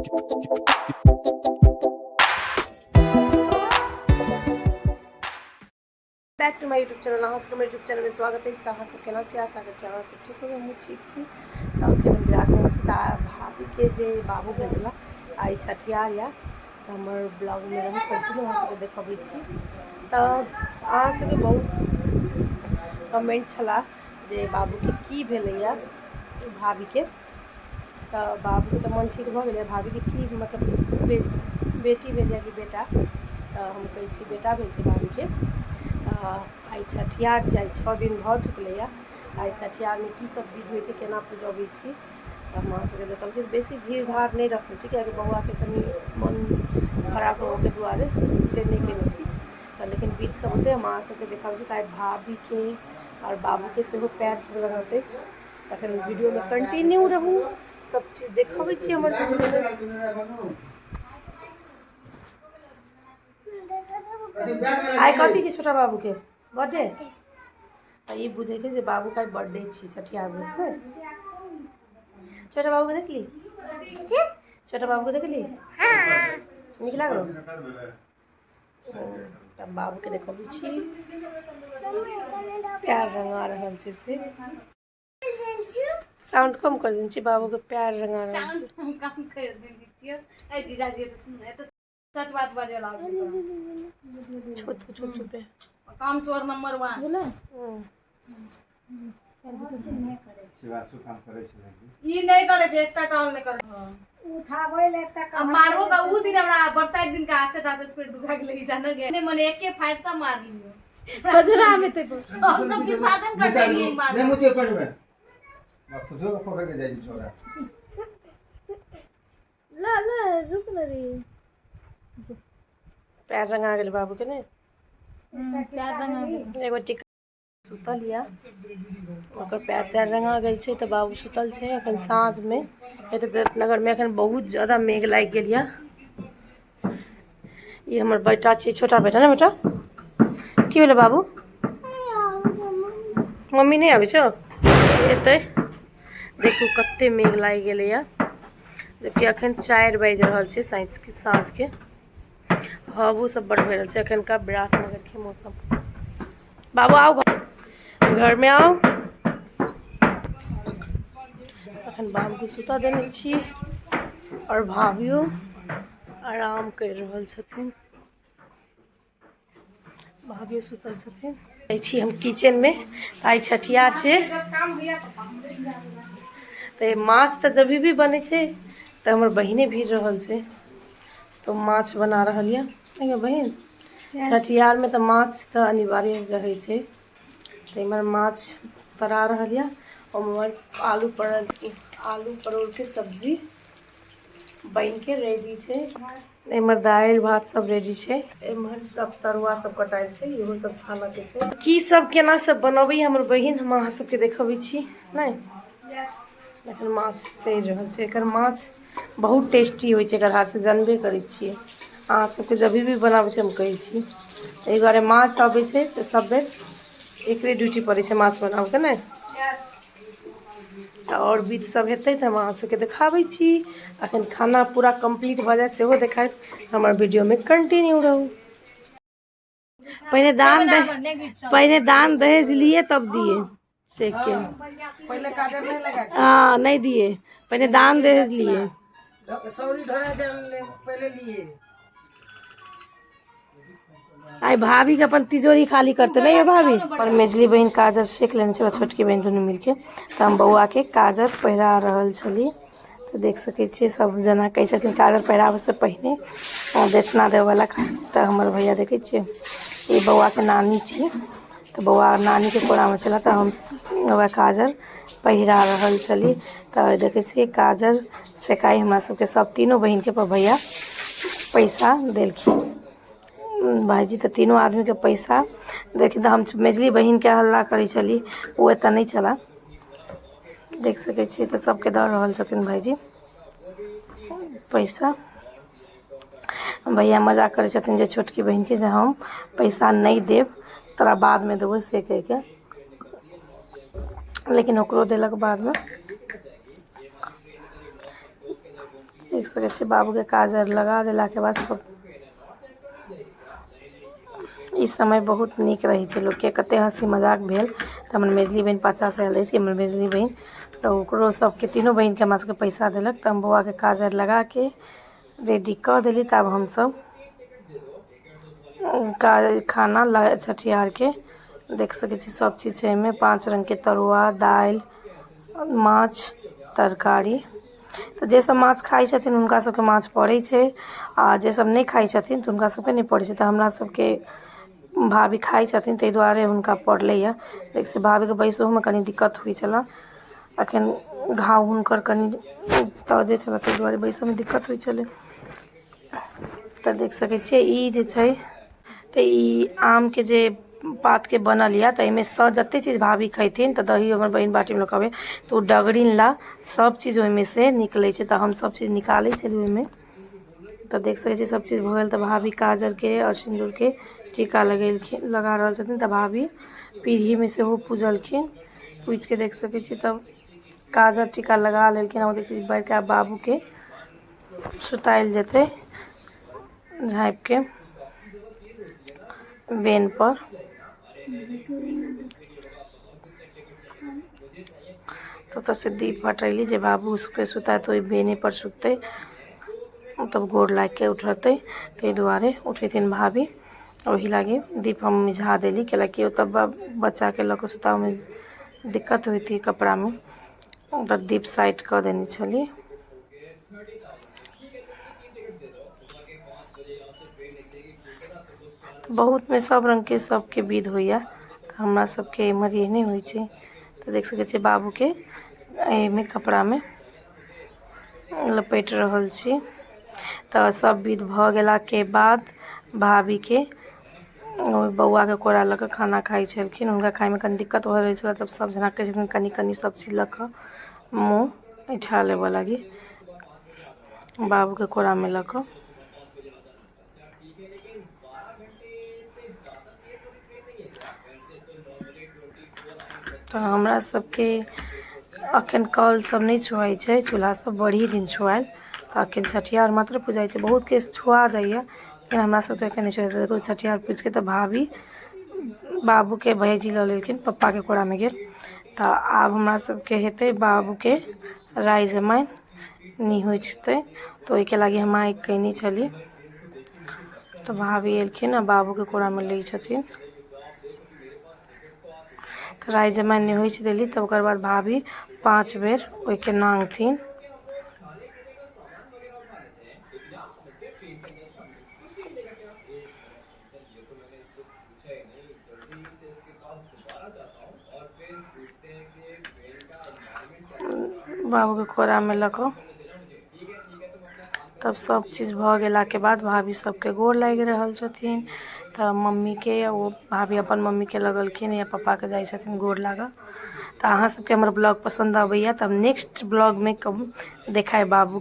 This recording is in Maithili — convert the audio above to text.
Back to my YouTube channel. अहाँ सबके हमर यूट्यूब चैनलमे स्वागत अछि। तऽ अहाँ सब केना छी? आशा करै छी अहाँ सब ठीक होबै, हमहूँ ठीक छी। तऽ अखन हम विराटनगर छी। तऽ भाभीके जे बाबू भेल छलै, आइ छठिहार यऽ, तऽ हमर ब्लॉगमे रहू कंटिन्यू, अहाँ सबके देखबै छी। तऽ अहाँ सबके बहुत कमेंट छला जे बाबूके की भेलैए भाभीके। तऽ बाबूके तऽ मन ठीक भऽ गेलै, भाभीके की मतलब बेटी भेल या कि बेटा? तऽ हम कहै छी बेटा भेल छै भाभीके। तऽ आइ छठिहार छै, आइ 6 दिन भऽ चुकलैए। आइ छठिहारमे की सब विध होइ छै, केना पूजबै छी, तऽ हम अहाँ सबके देखबै छी। बेसी भीड़ भाड़ नहि रखने छी, कियाकि बौआके कनि मन खराब होबऽके दुआरे ओते नहि केने छी। तऽ लेकिन विध सब होतै, हम अहाँ सबके देखाबै छी। तऽ आइ भाभीके आओर बाबूके सेहो पैर सब लगेतै। तखन वीडियोमे कंटिन्यू रहू, सब चीज देखाबै छी हमर वीडियोमे। आइ कथी छै? छोटा बाबूके बर्थडे। तऽ ई बुझै छै जे बाबूके आइ बर्थडे छी छठिहारमे। छोटा बाबूके देखली? छोटा बाबूके देखली? नीक लागल? तब बाबूके देखबै छी, प्यार रंगा रहल छै। से साउंड कम कर देने छी। बाबूके प्यार रंगा रहल छै। साउंड कम कर देने छियै। ए जीजाजी, तऽ सुन, ए तऽ सच बात बाजे लागल। छोटू छोटू पे काम चोर नंबर 1। काम करै छै। ई नहि करे छै, एकटा टॉल नहि करे। उठाबै ले तऽ आ मारबो का उ दिन हमरा बरसात दिन का आसे तासे पेट दुखा गेलै। ईसा न गए नहीं, मने एके फाइट त मारलियो। बजरा में ते हम सब विश्वासन करते रहिए मार। नहीं मुझे पेट में फुजो पकड़ के जाई छोरा। ला ला, रुक न रे। पैर रंगा गेल बाबूके ने। प्यार रंगा गेल। एगो टिका सुतल यऽ, ओकर पैर तैर रंगा गेल छै, तऽ बाबू सुतल छै। एखन साँझमे एतऽ दत्तनगरमे एखन बहुत ज्यादा मेघ लागि गेल यऽ। ई हमर बेटा छै, छोटा बेटा ने। बेटा, की भेलै बाबू? मम्मी नहि आबै छौ? एतै देखू कते मेघ लागि गेलैया, जबकि अखन 4 बाजि रहल छै साँझके। साँझके हवो सब बड़ भऽ रहल छै एखनका विराटनगर के मौसम। बाबू, आओ घर में आओ। अखन बाबूके सुता देने छी आओर भाभियो आराम करि रहल छथिन। भाभियो सुतल छथिन। जाइ छी हम किचनमे। आइ छठियार छै, तऽ माछ तऽ जब भी बनै छै तऽ हमर बहिने भीड़ रहल छै, तऽ माछ बना रहल यऽ। बहिन, छठियारमे तऽ माछ तऽ अनिवार्य रहै छै, तऽ इम्हर माछ तरा रहल यऽ। उम्हर आलू पड़ल, आलू परोड़के सब्जी बनिके रेडी छै। एम्हर दालि भात सब रेडी छै। एम्हर सब तरुआ सब कटायल छै, इहो सब छानऽके छै। की सब केना सब बनबै हमर बहिन, हम अहाँ सबके देखबै छी। नहि, एखन माछ तरि रहल छै। एकर माछ बहुत टेस्टी होइ छै एकर हाथसँ, जानबे करै छियै अहाँ सबके। जब भी बनाबै छै, हम कहै छी, एहि दुआरे माछ अबै छै तऽ सब बेर एकरे ड्यूटी पड़ै छै माछ बनाबऽके ने। तऽ आओर विध सब हेतै तऽ हम अहाँ सबके देखाबै छी। अखन खाना पूरा कम्प्लीट भऽ जायत, सेहो देखायत। हमर वीडियोमे कंटिन्यू रहू। पहिने दान दे, पहिने दान दहेज लिए तब दिए से के। पहले काजर नहीं लगा। हाँ, नहीं दिए, पहले दान दहेज लिए। सौरी धरा पहले लिए। आइ भाभी के अपन तिजोरी खाली करते नहीं है भाभी। और मेझली बहिन काजर सेक लेने छै, छोटकी बहिन दुनू मिलके। तऽ हम बौआके काजर पहिरा रहल छली। तऽ देख सकै छियै, सब जना कहै छथिन काजर पहिराबैसँ पहिने दक्षिणा देबऽवला। तऽ हमर भैया देखै छियै, ई बौआके नानी छियै, तऽ बौआ नानीके कोरामे छलै, तऽ हम वएह काजर पहिरा रहल छली। तऽ देखै छियै, काजर सेकाइ हमरा सबके सब तीनों बहिनके पर भैया पैसा देलखिन भाइजी। तऽ तीनों आदमीके पैसा देखिन। तऽ हम मेझली बहिनके हल्ला करै छली, ओ एतऽ नहि छला। देख सकै छियै, तऽ सबके दऽ रहल छथिन भाइजी पैसा। भैया मजाक करै छथिन जे छोटकी बहिनके जे हम पैसा नहि देब तोरा, बादमे देबो से कहिके, लेकिन ओकरो देलक बादमे। देख सकै छियै बाबूके काजर लगा देलाके बाद सब। ई समय बहुत नीक रहै छै लोकके, कते हँसी मजाक भेल। तऽ हमर मेझली बहिन पाछाँसँ आयल रहै छै, हमर मेझली बहिन, तऽ ओकरो सबके तीनू बहिनके हमरा सबके पैसा देलक। तऽ हम बौआके काजर लगाके रेडी कऽ देली। तऽ आब हमसब खाना छठिहारके देख सकै छी सब चीज छै एहिमे, 5 रङ्गके तरुआ, दालि, माछ, तरकारी। तऽ जे सब माछ खाइ छथिन हुनका सबके माछ पड़ै छै, आ जे सब नहि खाइ छथिन तऽ हुनका सबके नहि पड़ै छै। तऽ हमरा सबके भाभी खाइ छथिन ताहि दुआरे हुनका पड़लैए। देख से भाभीके बैसोमे कनि दिक्कत होइ छलै, अखन घाव हुनकर कनि तजे छलै, ताहि दुआरे बैसऽमे दिक्कत होइ छलै। तऽ देख सकै छियै ई जे छै तऽ ई आमके जे पातके बनल यऽ, तऽ एहिमे सब जते चीज भाभी खैथिन, तऽ दही हमर बहिन बाटीमे लऽ कऽ अबै, तऽ ओ डगरिन ला सब चीज ओहिमे से निकलै छै। तऽ हम सब चीज निकालै छलियै ओहिमे। तऽ देख सकै छियै सब चीज भऽ गेल। तऽ भाभी काजरके आओर सिन्दूरके टीका लगेलखिन, लगा रहल छथिन। तऽ भाभी पीढ़ीमे सेहो पूजलखिन, पूजिके देख सकै छियै तब काजर टीका लगा लेलखिन। आओर देखियौ बड़का बाबूके सुतायल जेतै झाँपिके बेन पर। तऽ ओतऽसँ दीप हटेली जे बाबू के सुतायत ओहि बेने पर सुततै, तब गोर लागिके उठेतै, ताहि दुआरे उठेथिन भाभी। ओहि लागी दीप हम मिझा देली, कैलाकि ओतऽ बच्चाके लऽ कऽ सुताबैमे दिक्कत होइतै कपड़ामे। ओतऽ दीप साइड कऽ देने छली। बहुतमे सब रङ्गके सबके विध होइए, तऽ हमरा सबके एम्हर एहने होइ छै। तऽ देख सकै छियै बाबूके एहिमे कपड़ामे लपेटि रहल छी। तऽ सब विध भऽ गेलाके बाद भाभीके बौआके कोरा लऽ कऽ खाना खाइ छलखिन। हुनका खाइमे कनि दिक्कत भऽ रहल छलै, तब सब जना कहै छलखिन कनि कनि सब चीज लऽ कऽ मुँह ऐठा लेबऽ लागी बाबूके कोरामे लऽ कऽ। तऽ हमरा सबके अखन कल सब नहि छुआइ छै, चूल्हा सब बड़ी दिन छुआयल। तऽ अखन छठिहार मात्र पूजाइ छै, बहुत के छुआ जाइए, लेकिन हमरा सबके अखन नहि छुआइ। देखू छठिहार पूजिके तऽ भाभी बाबूके भैजी लऽ लेलखिन, पप्पाके कोरामे गेल। तऽ आब हमरा सबके हेतै बाबूके राइ जमाइन निहुँचतै, तऽ ओहिके लागि हम आगि कयने छली। तऽ भाभी एलखिन आ बाबूके कोरामे लै छथिन। तऽ राइ जमाइन निहुँचि देली, तऽ ओकर बाद भाभी 5 बेर ओहिके नांगथिन। बाबूके कोरामे लऽ कऽ तब सब चीज भऽ गेलाके बाद भाभी सबके गोर लागि रहल छथिन। तऽ मम्मीके ओ भाभी अपन मम्मीके लगलखिन या पप्पाके जाइ छथिन गोर लागऽ। तऽ अहाँ सबके हमर ब्लॉग पसन्द अबैया तब नेक्स्ट ब्लॉगमे कब देखाय बाबू।